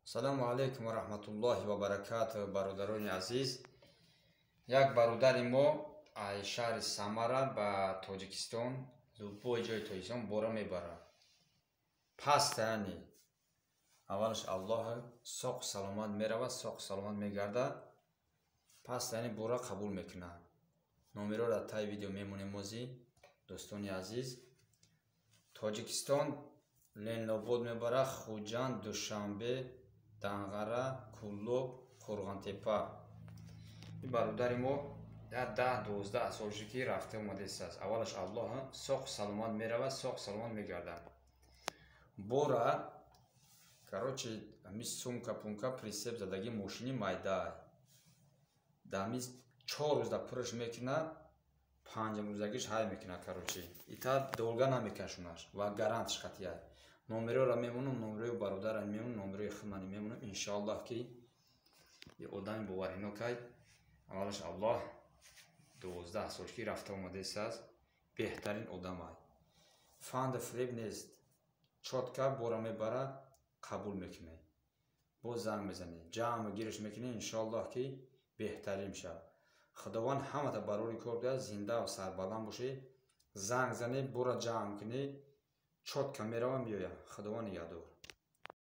Ассалому алайкум ва раҳматуллоҳи ва баракатуҳ, бародарони азиз. Як бародари мо аз шаҳри Самара ба Тоҷикистон, любой ҷои Тоҷикистон бора мебарад. Паста, яъне аввалаш Аллоҳ, соқ саломат меравад, соқ саломат мегардад. Паста, яъне бора қабул мекунад. Номероро дар таи видео мемонем озӣ, дӯстони азиз. Тоҷикистон Ленинобод мебарад, Хуҷанд, Душанбе, Данғара, Кӯлоб, Қӯрғонтеппа. Ин бародари мо як 10-12 сол шуд, ки рафта омадааст. Аввалаш Аллоҳ, соқ саломат меравад, соқ саломат мегардад. Бора, короче, ҳами сумка пумка прицеп задагӣ, мошини майда. Дар ҳами 4 рӯз да пураш мекунад, панҷумрӯзагиш ҳай мекунад, короче. Ита долга намекашонаш ва гарантиш қатъия. Номероро мемонам, номерои бародарам мемонам, номерои худмани мемонам. Иншоаллоҳ, ки одами боваринокай. Аввалаш Аллоҳ, 12 сол ки рафта омадааст, беҳтарин одамай. Фанду фиреб нест. Чётко бора мебарад, қабул мекунӣ. Боз занг мезанӣ, ҷамъ гириш мекунӣ, иншоаллоҳ, ки беҳтарин мешавад. Худованд ҳамата барори кор диҳад, зинда ва сарбаланд бошед. Занг занед, бора ҷамъ кунед, чётко меравам, меоям. Худованд нигаҳдор.